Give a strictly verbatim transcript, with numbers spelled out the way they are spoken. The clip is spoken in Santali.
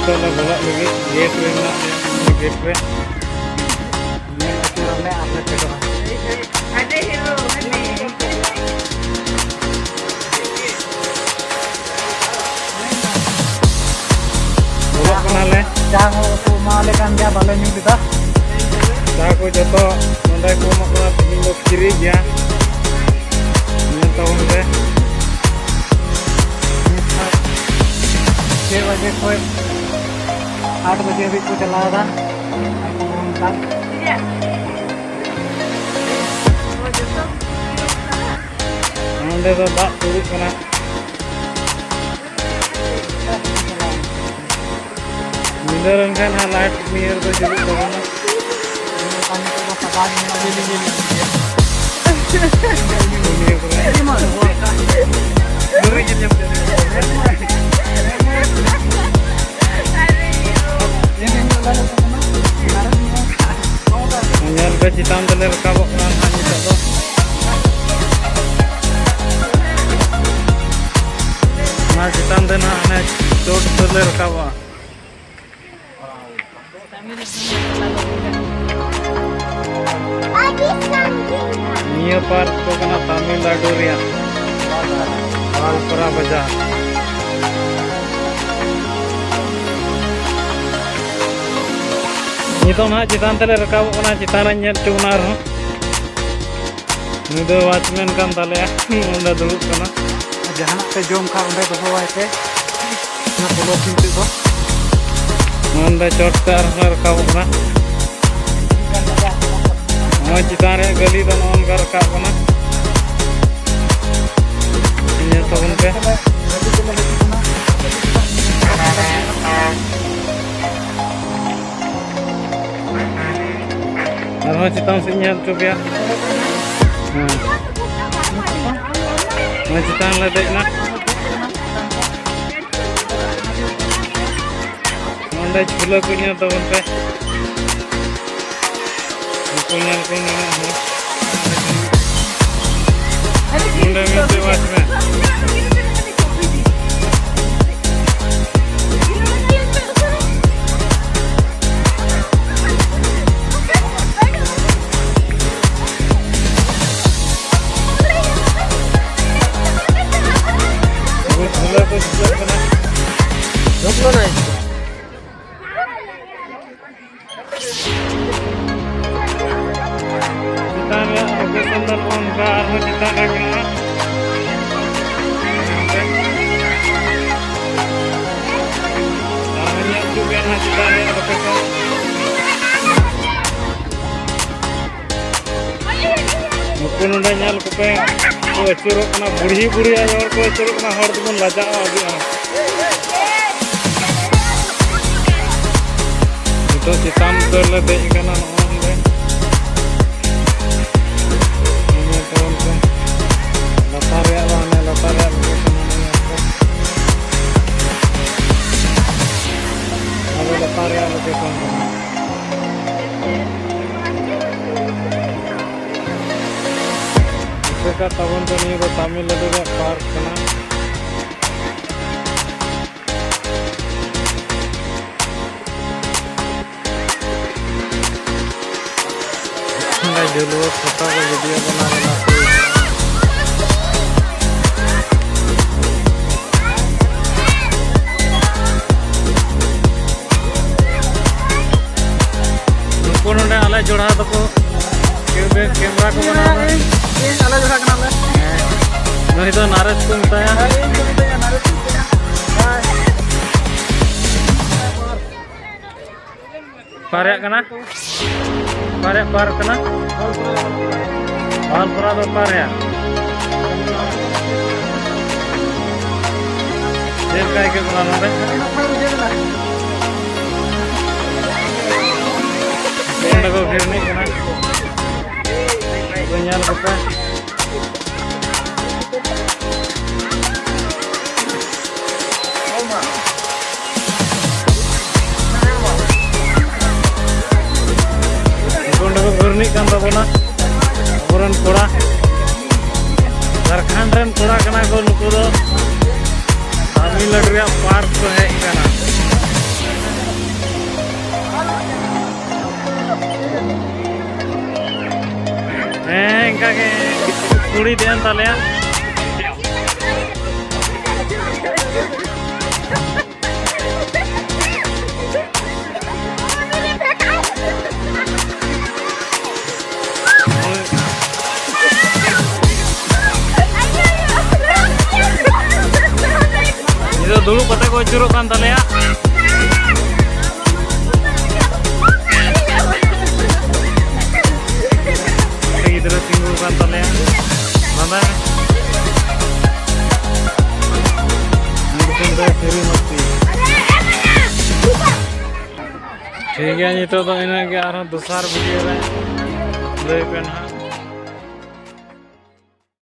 ᱱᱤᱛᱚᱜ ᱞᱮ ᱵᱚᱞᱚᱜ ᱞᱟᱹᱜᱤᱫ ᱜᱮᱴ ᱨᱮ ᱢᱮᱱᱟᱜ ᱞᱮᱭᱟ, ᱜᱮᱴ ᱨᱮ ᱧᱮᱞ ᱟᱹᱪᱩᱨᱚᱜ ᱞᱮ ᱟᱨ ᱞᱮ ᱯᱷᱮᱰᱚᱜᱼᱟ᱾ ᱵᱚᱞᱚᱜ ᱠᱟᱱᱟᱞᱮ᱾ ᱪᱟ ᱦᱚᱸ ᱠᱚ ᱮᱢᱟ ᱞᱮ ᱠᱟᱱ ᱜᱮᱭᱟ, ᱵᱟᱞᱮ ᱧᱩ ᱞᱮᱫᱟ᱾ ᱪᱟ ᱠᱚ ᱡᱚᱛᱚ ᱱᱚᱸᱰᱮ ᱠᱚ ᱮᱢᱚᱜ ᱠᱟᱱᱟ, ᱛᱮᱦᱮᱧ ᱫᱚ ᱯᱷᱨᱤ ᱜᱮᱭᱟ᱾ ᱧᱮᱞ ᱛᱟᱵᱚᱱ ᱯᱮ᱾ ᱪᱷᱚᱭ ᱵᱟᱡᱮ ᱠᱷᱚᱱ ᱟᱴ ᱵᱟᱡᱮ ᱦᱟᱹᱵᱤᱡ ᱠᱚ ᱪᱟᱞᱟᱣ ᱮᱫᱟ᱾ ᱱᱚᱝᱠᱟ᱾ ᱱᱚᱸᱰᱮ ᱫᱚ ᱫᱟᱜ ᱛᱩᱫᱩᱜ ᱠᱟᱱᱟ᱾ ᱧᱤᱫᱟᱹ ᱞᱮᱱᱠᱷᱟᱱ ᱦᱟᱸᱜ ᱞᱟᱭᱤᱴ ᱱᱤᱭᱟᱹ ᱨᱮᱫᱚ ᱡᱩᱞᱩᱜ ᱛᱟᱵᱚᱱᱟ᱾ ᱱᱤᱭᱟᱹ ᱠᱚᱨᱮ᱾ ᱧᱮᱞ ᱯᱮ, ᱪᱮᱛᱟᱱ ᱛᱮᱞᱮ ᱨᱟᱠᱟᱵᱚᱜ ᱠᱟᱱᱟ ᱱᱟᱦᱟᱜ ᱱᱤᱛᱚᱜ ᱫᱚ᱾ ᱚᱱᱟ ᱪᱮᱛᱟᱱ ᱛᱮ ᱱᱟᱦᱟᱜ ᱦᱟᱱᱮ ᱪᱚᱴ ᱩᱛᱟᱹᱨ ᱞᱮ ᱨᱟᱠᱟᱵᱚᱜᱼᱟ᱾ ᱱᱤᱭᱟᱹ ᱯᱟᱨᱠ ᱫᱚ ᱠᱟᱱᱟ ᱛᱟᱢᱤᱞᱱᱟᱰᱩ ᱨᱮᱭᱟᱜ ᱵᱟᱞᱯᱟᱨᱟ ᱵᱟᱡᱟᱨ᱾ ᱱᱤᱛᱚᱜ ᱱᱟᱦᱟᱜ ᱪᱮᱛᱟᱱ ᱛᱮᱞᱮ ᱨᱟᱠᱟᱵᱚᱜ ᱠᱟᱱᱟ, ᱪᱮᱛᱟᱱ ᱨᱮᱧ ᱧᱮᱞ ᱦᱚᱪᱚ ᱵᱚᱱᱟ ᱟᱨᱦᱚᱸ᱾ ᱱᱩᱭ ᱫᱚ ᱣᱟᱪᱢᱮᱱ ᱠᱟᱱ ᱛᱟᱞᱮᱭᱟ, ᱚᱸᱰᱮ ᱫᱩᱲᱩᱵ ᱠᱟᱱᱟ᱾ ᱡᱟᱦᱟᱱᱟᱜ ᱯᱮ ᱡᱚᱢ ᱠᱷᱟᱱ ᱚᱸᱰᱮ ᱫᱚᱦᱚᱣᱟᱭ ᱯᱮ, ᱚᱱᱟ ᱯᱚᱞᱚᱛᱷᱤᱱ ᱛᱮᱫ ᱫᱚ᱾ ᱱᱚᱸᱰᱮ ᱪᱚᱴ ᱛᱮ ᱟᱨᱦᱚᱸ ᱞᱮ ᱨᱟᱠᱟᱵᱚᱜ ᱠᱟᱱᱟ᱾ ᱱᱚᱜᱼᱚᱭ ᱪᱮᱛᱟᱱ ᱨᱮᱭᱟᱜ ᱜᱟᱹᱞᱤ ᱫᱚ ᱱᱚᱜᱼᱚ ᱱᱚᱝᱠᱟ ᱨᱟᱠᱟᱵ ᱠᱟᱱᱟ᱾ ᱧᱮᱞ ᱛᱟᱵᱚᱱ ᱯᱮ᱾ ᱟᱨᱦᱚᱸ ᱪᱮᱛᱟᱱ ᱥᱮᱫ ᱧᱮᱞ ᱦᱚᱪᱚ ᱯᱮᱭᱟ᱾ ᱦᱮᱸ᱾ ᱱᱚᱣᱟ ᱪᱮᱛᱟᱱ ᱞᱮ ᱫᱮᱡ ᱮᱱᱟ᱾ ᱱᱚᱸᱰᱮ ᱡᱷᱩᱞᱟᱹ ᱠᱚ ᱧᱮᱞ ᱛᱟᱵᱚᱱ ᱯᱮ᱾ ᱩᱱᱠᱩ ᱧᱮᱞ ᱠᱚ ᱢᱮᱱᱟᱜ ᱦᱚᱸ᱾ ᱱᱚᱸᱰᱮ ᱢᱤᱫᱴᱮᱡ ᱣᱟᱪᱢᱮᱱ᱾ ᱟᱨᱦᱚᱸ ᱧᱮᱞ ᱦᱚᱪᱚ ᱵᱮᱱ ᱦᱟᱸᱜ ᱪᱮᱛᱟᱱ ᱨᱮᱭᱟᱜ location᱾ ᱱᱩᱠᱩ ᱱᱚᱰᱮ ᱧᱮᱞ ᱠᱚᱯᱮ ᱠᱚ ᱟᱹᱪᱩᱨᱚᱜ ᱠᱟᱱᱟ, ᱵᱩᱲᱦᱤ ᱵᱩᱲᱦᱤ ᱟᱭᱳ ᱦᱚᱲ ᱠᱚ ᱟᱹᱪᱩᱨᱚᱜ ᱠᱟᱱᱟ, ᱦᱚᱲ ᱫᱚᱵᱚᱱ ᱞᱟᱡᱟᱜᱼᱟ ᱟᱹᱰᱤ ᱟᱸᱴ᱾ ᱱᱤᱛᱚᱜ ᱪᱮᱛᱟᱱ ᱩᱛᱟᱹᱨ ᱞᱮ ᱫᱮᱡ ᱟᱠᱟᱱᱟ ᱱᱚᱜᱼᱚᱭ ᱱᱚᱰᱮ᱾ ᱤᱱᱟᱹ ᱛᱟᱭᱚᱢ ᱛᱮ ᱞᱟᱛᱟᱨ ᱨᱮᱭᱟᱜ ᱫᱚ ᱦᱟᱱᱮ ᱞᱟᱛᱟᱨ ᱨᱮᱭᱟᱜ location ᱦᱟᱱᱮ ᱧᱮᱞ ᱯᱮ᱾ ᱱᱚᱣᱟ ᱫᱚ ᱞᱟᱛᱟᱨ ᱨᱮᱭᱟᱜ location ᱠᱟᱱᱟ᱾ ᱫᱤᱥᱟᱹ ᱠᱟᱜ ᱛᱟᱵᱚᱱ ᱯᱮ, ᱱᱤᱭᱟᱹ ᱫᱚ ᱛᱟᱢᱤᱞᱱᱟᱰᱩ ᱨᱮᱭᱟᱜ park ᱠᱟᱱᱟ᱾ ᱚᱸᱰᱮ ᱡᱩᱞᱩᱥ ᱯᱷᱳᱴᱳ ᱠᱚ video ᱵᱮᱱᱟᱣ ᱵᱮᱱᱟᱣ ᱠᱚ᱾ ᱱᱩᱠᱩ ᱱᱚᱰᱮ ᱟᱞᱮ ᱡᱚᱲᱟ ᱫᱚᱠᱚ camera ᱠᱚ ᱵᱮᱱᱟᱣ ᱮᱫᱟ᱾ ᱤᱧ, ᱤᱧ ᱟᱞᱮ ᱡᱚᱲᱟ ᱠᱟᱱᱟᱞᱮ᱾ ᱦᱮᱸ᱾ ᱱᱩᱭ ᱫᱚ ᱱᱟᱨᱮᱥ ᱠᱚ ᱢᱮᱛᱟᱭᱟ᱾ ᱦᱮᱸ, ᱤᱧ ᱠᱚ ᱢᱮᱛᱟᱭᱟ ᱱᱟᱨᱮᱥ ᱠᱚ ᱢᱮᱛᱟᱭᱟ᱾ ᱦᱮᱸ᱾ ᱚᱠᱟ ᱨᱮᱭᱟᱜ ᱠᱟᱱᱟ? ᱚᱠᱟ ᱨᱮᱭᱟᱜ park ᱠᱟᱱᱟ? ᱵᱟᱞᱯᱚᱨᱟ ᱫᱚ ᱚᱠᱟ ᱨᱮᱭᱟᱜ? ᱪᱮᱫ ᱞᱮᱠᱟ ᱟᱹᱭᱠᱟᱹᱜ ᱠᱟᱱᱟ ᱱᱚᱰᱮ? ᱱᱚᱰᱮ ᱠᱚ ᱜᱷᱤᱨᱱᱤᱜ ᱠᱟᱱᱟ᱾ ᱧᱮᱞ ᱠᱚᱯᱮ᱾ ᱱᱚᱰᱮ ᱠᱚ ᱜᱷᱩᱨᱱᱤᱜ ᱠᱟᱱ ᱛᱟᱵᱚᱱᱟ ᱟᱵᱚᱨᱮᱱ ᱠᱚᱲᱟ᱾ ᱡᱷᱟᱲᱠᱷᱚᱸᱰ ᱨᱮᱱ ᱠᱚᱲᱟ ᱠᱟᱱᱟ ᱠᱚ ᱱᱩᱠᱩ ᱫᱚ᱾ ᱛᱟᱢᱤᱞᱱᱟᱰᱩ ᱨᱮᱭᱟᱜ park ᱠᱚ ᱦᱮᱡ ᱠᱟᱱᱟ᱾ ᱦᱮᱸ, ᱤᱱᱠᱟ ᱜᱮ ᱠᱩᱲᱤ ᱛᱟᱦᱮᱱ ᱛᱟᱞᱮᱭᱟ᱾ ᱡᱳᱨᱚᱜ ᱠᱟᱱ ᱛᱟᱞᱮᱭᱟ᱾ ᱜᱤᱫᱽᱨᱟᱹ ᱛᱤᱸᱜᱩ ᱠᱟᱱ ᱛᱟᱞᱮᱭᱟ᱾ ᱞᱟᱸᱫᱟᱭ ᱢᱮ᱾ ᱢᱤᱫᱴᱮᱱ ᱫᱚ ᱥᱮᱨᱮᱧ ᱢᱟᱹᱥᱛᱤ᱾ ᱴᱷᱤᱠ ᱜᱮᱭᱟ, ᱱᱤᱛᱚᱜ ᱫᱚ ᱤᱱᱟᱹᱜ ᱜᱮ, ᱟᱨᱦᱚᱸ ᱫᱚᱥᱟᱨ ᱵᱷᱤᱰᱤᱭᱳ ᱨᱮ ᱞᱟᱹᱭ ᱯᱮ ᱱᱟᱦᱟᱜ᱾